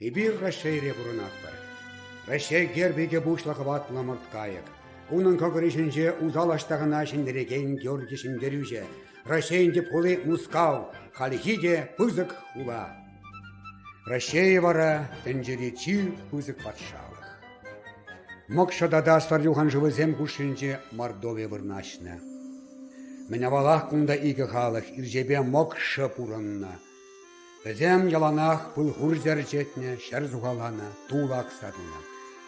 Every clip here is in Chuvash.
Эпир Раҫҫейре пурӑнатпӑр. Раҫҫей гербӗ те пуҫлӑ хӑватлӑ мӑрткайӑк. Унӑн кӑкӑрӗ ҫинче усал аҫтахана ҫӗнтерекен Георгий Ҫӗнтерӳҫӗ. Раҫҫейӗн тӗп хули Мускав, хальхи те пысӑк хула. Раҫҫей вара тӗнчери чи пысӑк патшалӑх. Мӑкшӑ тата Сӑр юханшывӗсем хушшинче Мордови вырнаҫнӑ. Мӗн авалах кунта икӗ халӑх ирҫепе мӑкшӑ пурӑннӑ. Вӗсем яланах пыл хурчӗ ӗрчетнӗ, ҫӗр сухаланӑ, тулӑ акса тунӑ.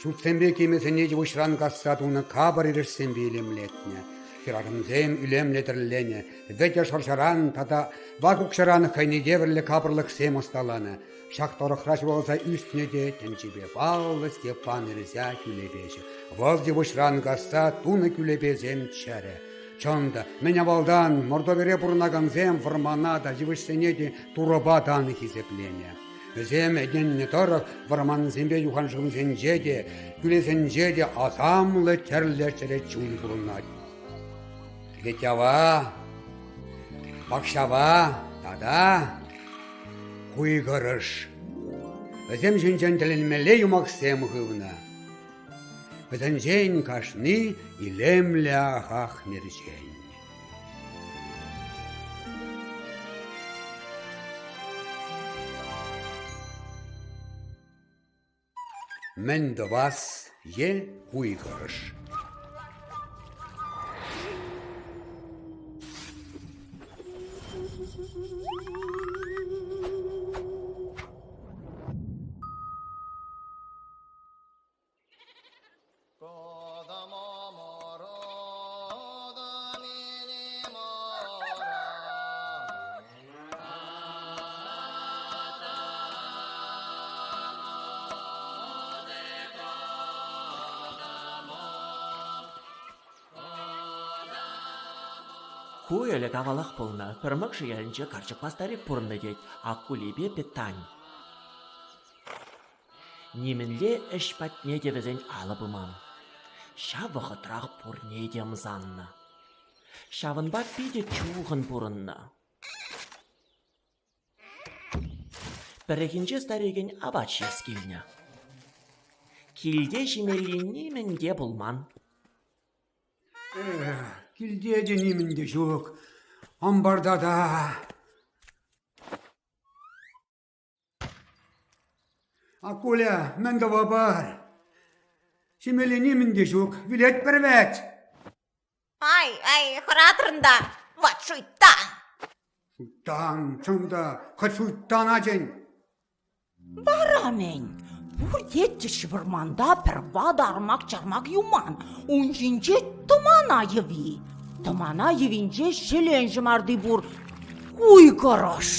Ҫуртсемпе кимӗсене йывӑҫран касса тунӑ капӑр эрешсемпе илемлетнӗ. Хӗрарӑмсем илемлӗ тӗрленӗ, вӗтӗ шӑрҫаран тата вак укҫаран хӑйне евӗрлӗ капӑрлӑхсем ӑсталанӑ. Ҫак тӑрӑхра ҫуралса ӳснӗ те тӗнчипе паллӑ Степан Эрзя кӳлепеҫӗ. Вӑл йывӑҫран касса тунӑ кӳлепесем чӗрӗ. Чӑн та, мӗн авалтан Мордовире пурӑнакансем вӑрмана та, йывӑҫсене те Турӑпа тан хисепленӗ. Вӗсем ӗненнӗ тӑрӑх вӑрмансемпе юханшывсенче те, кӳлӗсенче те асамлӑ тӗрлӗ чӗрӗ чун пурӑнать. Ветява, Пакшава тата Куйкӑрӑш. Вӗсем ҫинчен тӗлӗнмелле юмахсем хывнӑ. Вӗсенчен кашни илемлӗ ахах мерчен. Мӗн тӑвас е хуйхӑрӑш. Ку ӗлӗк-авалах пулнӑ. Пӗр мӑкшӑ ялӗнче карчӑкпа старик пурӑннӑ тет, Аккулипе Петань. Нимӗнле ӗҫ патне те вӗсен алӑ пыман. Ҫав вӑхӑтрах пурне те ӑмсаннӑ. Ҫавӑнпа питӗ чухӑн пурӑннӑ. Пӗррехинче старикӗн апат ҫиес килнӗ. Килте ҫимелли нимӗн те пулман. Эх, килте те нимӗн те ҫук. Ампарта та. Акуля, мӗн тӑвӑпӑр? Ҫимелли нимӗн те ҫук, вилетпӗр вӗт. Ай, ай, хӑратрӑн та, ват шуйттан! Шуйттан, чӑн та, хӑть шуйттан ачин. Вара мӗн? Пур тетчӗҫ вӑрманта пӗр ватӑ армак-чармак юман, ун ҫинче тӑмана йӑви. Тӑмана йӑвинче ҫӗлен ҫӑмарти пур, куйкӑрӑш.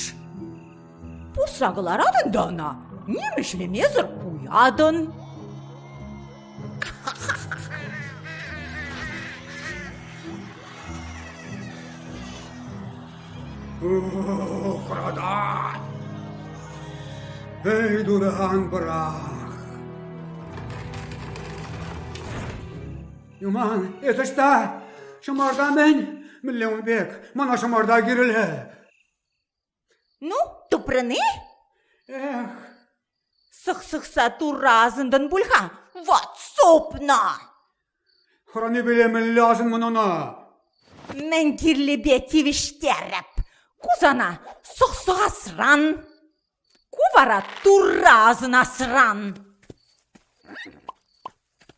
Пусса кӑларатӑн та ӑна, ним ӗҫлемесӗр пуятӑн. Хӑратать! Эй, Турӑ, ан пӑрах! Юман, эс ӑҫта? Ҫӑмарта мӗн? Мӗнле ун пек? Мана ҫӑмарта кирлӗ. Ну, тупрӑн-и? Эх! Сӑхсӑхса турра асӑнтӑн пуль-ха, ват супнӑ! Хӑранипеле мӗнле асӑнмӑн ӑна? Мӗн кирлипе тивӗҫтерӗп. Ку сана сӑхсӑхасран. Ку вара турра асӑнасран.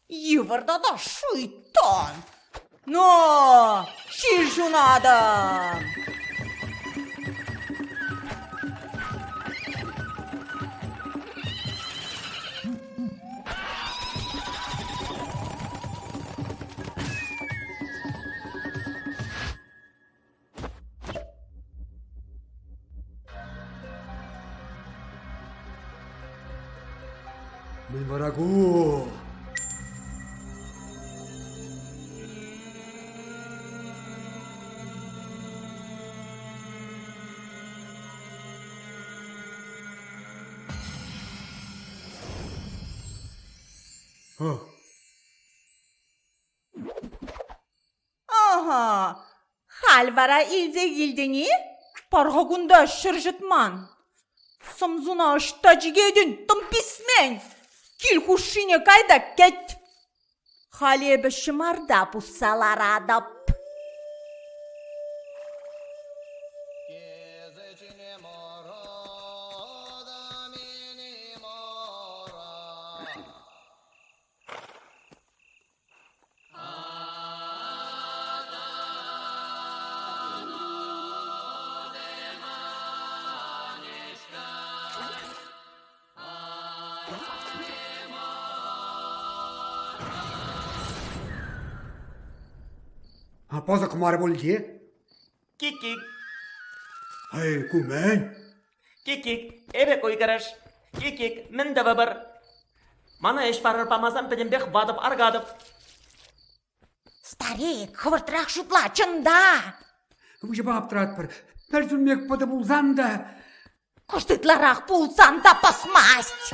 Йывӑр тата шуйттан. Ну, ҫил ҫунатӑм! Мӗн вара ку? Huh. Ага, халь вара илсе килтӗн-и? Пар-ха кунта ҫӗр ҫӑтман. Сӑмсуна ӑҫта чикетӗн, тӑм писмен? Кил хушшине кай та кӗт. Халь эпӗ ҫӑмарта пусса ларатӑп. А пӑсӑк мар пуль те? Кик-кик. Эй, ку мӗн? Кик-кик, эпӗ куйкӑрӑш. Кик-кик, мӗн тӑвӑпӑр? Мана ӗҫ парӑр памасан пӗтӗмпех ватӑп аркатӑп. Старик, хӑвӑртрах шутла, чӑн та! Выҫӑпа аптӑратпӑр. Пӗр чӳлмек пӑтӑ пулсан та... Кӑшт ытларах пулсан та пӑсмасть.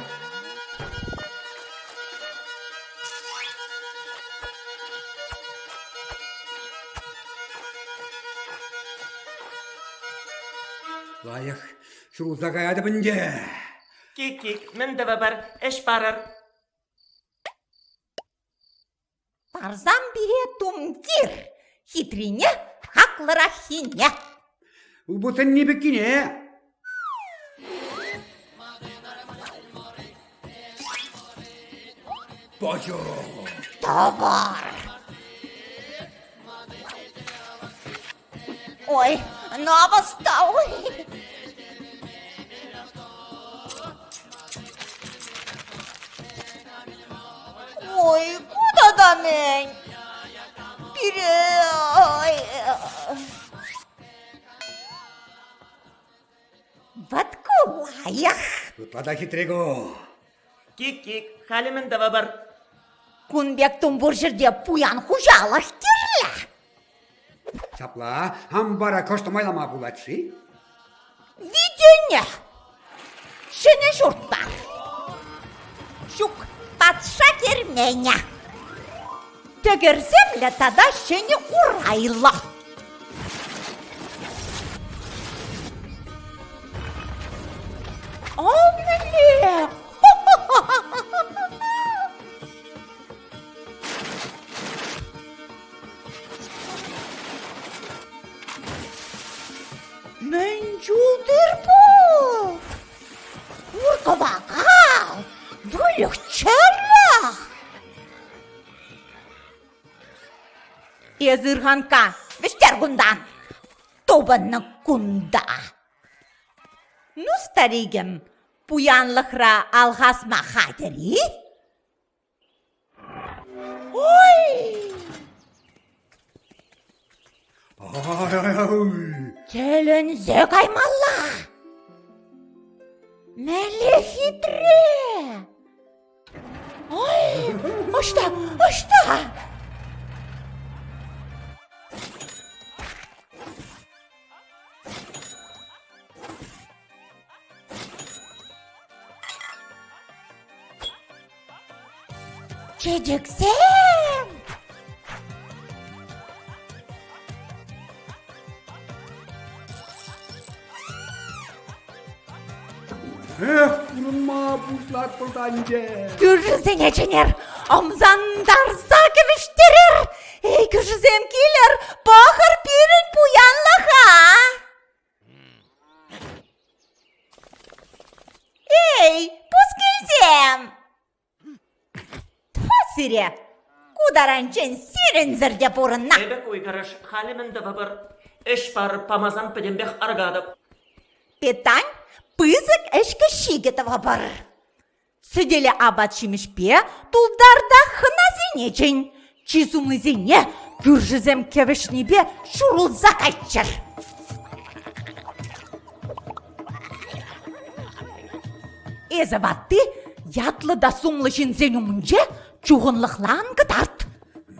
Лайӑх ҫурӑлса каятӑп ӗнтӗ. Кик-кик, мӗн тӑвӑпӑр, ӗҫ парӑр. Парсан пире тумтир, хитрине, хаклӑраххине. Упӑтсенни пеккине. Пачӑ! Тӑвар! Ой, намӑс-та, ой! Ой, ку тата мӗн? Пире, ой. Вӑт ку лайӑх. Ытла та хитре ку. Кик-кик, халӗ мӗн тӑвӑпӑр? Кун пек тум пур ҫӗрте пуян хуҫалӑх кирлӗ. Ҫапла, амбара кӑшт майлама пулать-ши? Витене! Ҫӗнӗ ҫурт пар. Ҫук, патша керменӗ. Тӗкӗрсемлӗ тата ҫӗнӗ урайлӑ. Ав мӗнле! Мӗн чул тыр-пул! Хур-кӑвакал, выльӑх-чӗрлӗх! Эс, ырханкка, вӗҫтер кунтан! Тупӑннӑ кунта! Ну, старикӗм, пуянлӑхра алхасма хатӗр-и? Ой! Тӗлӗнсе каймалла! Мӗнле хитре! Ой, ӑҫта, ӑҫта? Чечексем! Эх, пурӑнма пуҫлатпӑр та ӗнтӗ. Кӳршӗсене чӗнер, ӑмсантарса кӗвӗҫтерер. Эй, кӳршӗсем, килӗр, пӑхӑр пирӗн пуянлӑха! Эй, пускилсем! Тьфу сире! Ку таранччен сирӗнсӗр те пурӑннӑ. Эпӗ куйкӑрӑш, халӗ мӗн тӑвӑпӑр? Ӗҫ парӑп памасан пӗтӗмпех аркатӑп. Петань, пысӑк ӗҫкӗ-ҫикӗ тӑвӑпӑр. Сӗтеле апат-ҫимӗҫпе тултар та хӑнасене чӗн. Чи сумлисене кӳршӗсем кӗвӗҫнипе ҫурӑлса кайччӑр. Эсӗ ватти ятлӑ та сумлӑ ҫынсен умӗнче чухӑнлӑхлан кӑтарт.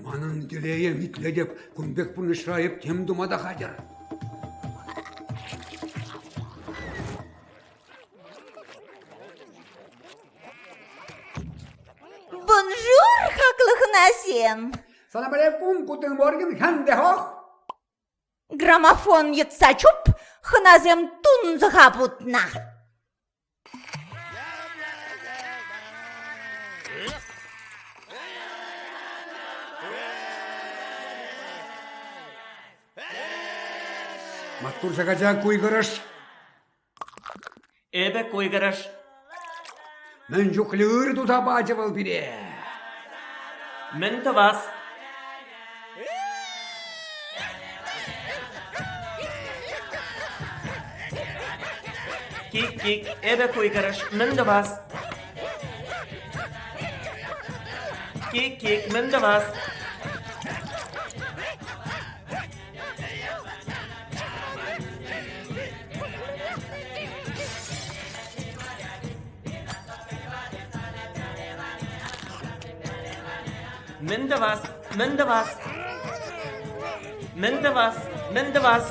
Манӑн телейӗм итлетӗп, кун пек пурнӑҫра эп тем тума та хатӗр. Бонжур, хаклӑ хӑнасем! Салам алейкум, guten Morgen, Hände hoch! Граммофон йӑтса чуп, хӑнасем тунсӑха путнӑ. Маттур ҫак ача куйкӑрӑш. Эпӗ куйкӑрӑш. Мӗн чухлӗ ыр туса пачӗ вӑл пире. Мӗн тӑвас? Кик-кик, эпӗ куйкӑрӑш, мӗн тӑвас? Кик-кик, мӗн тӑвас? Мӗн тӑвас? Мӗн тӑвас? Мӗн тӑвас? Мӗн тӑвас?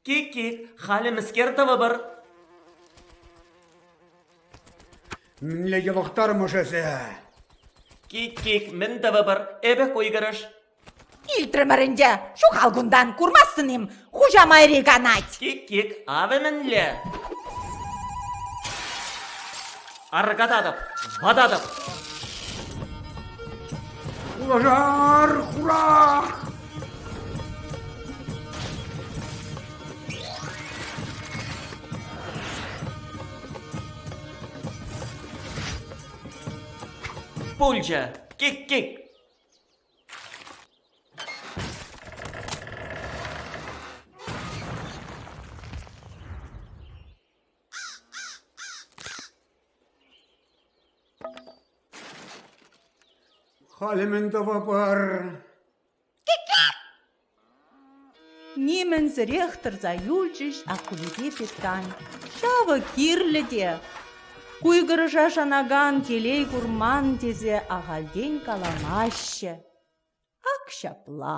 Кик-кик, халӗ мӗскер тӑвӑпӑр? Мӗнле йӑлӑхтармӑш эсӗ? Кик-кик, мӗн тӑвӑпӑр? Эпӗ куйкӑрӑш. Илтрӗмӗр ӗнтӗ. Ҫухал кунтан, курмастӑн-им? Хуҫа майри канать. Кик-кик, авӗ мӗнле? Аркататӑп, вататӑп. Пушар! Хурах! Пулчӗ! Кик-кик! Халӗ мӗн тӑвӑпӑр? Нимӗнсӗрех тӑрса юлчӗҫ Акулипе Петран. Ҫавӑ кирлӗ те. Куйкӑрӑша шанакан телей курман тесе ахальтен каламаҫҫӗ. Ак ҫапла.